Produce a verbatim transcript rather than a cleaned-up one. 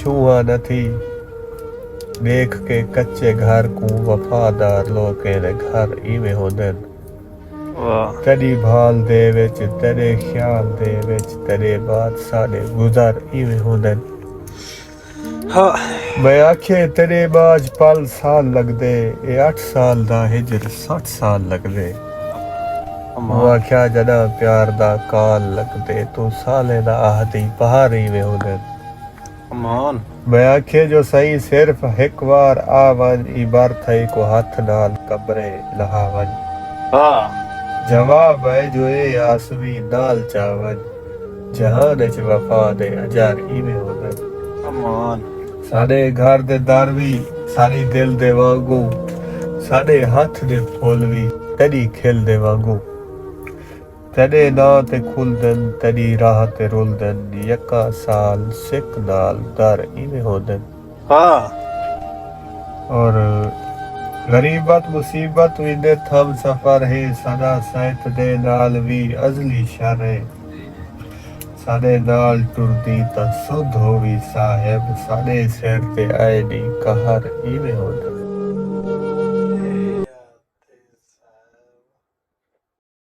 ٹوہاں نہ تھی۔ ݙیکھ کے کچے گھر کوں وفادار لوکیں دے گھر ایویں ہوندن۔ واہ۔ تیݙی بھال دے وچ، تیݙے خیال دے وچ، تیݙے بعد ساݙے گزر ایویں ہوندن۔ ہاں۔ میں آکھے تیݙے بعد پل سال لڳدے، اے اٹھ سال دا ہجر سٹھ سال لڳدے۔ امان۔ او آکھیا جݙاں پیار دا کال لڳدے، توں سالیں دا آہدی بہار ایویں ہوندن۔ امان۔ میں آکھے جو سئیں صرف ہک وار آ ونڄ، ایں بر تھئی کوں ہتھ نال قبریں لہا ونڄ۔ ہاں۔ جواب ہے جو اے آسویں نال چا ونڄ، جہان اچ وفا دے اجار ایویں ہوندن۔ امان۔ ساݙے گھر دے در وی ساݙی دل دے وانگوں، ساݙے ہتھ دے پھل وی تیݙی کھل دے وانگوں۔ تیݙے ناں تے کھلدن، تیݙی راہ تے رلدن، یکا سال سک نال در ایویں ہوندن۔ ہاں۔ اور غریبت مصیبت وی نت ہم سفر ہے، سدا سائت دے نال وی ازلی شر ہے۔ ساݙے نال ٹردی تاں سدھ ہووی صاحب، ساݙے سر تے آئے ݙینہہ قہر ایویں ہوندن۔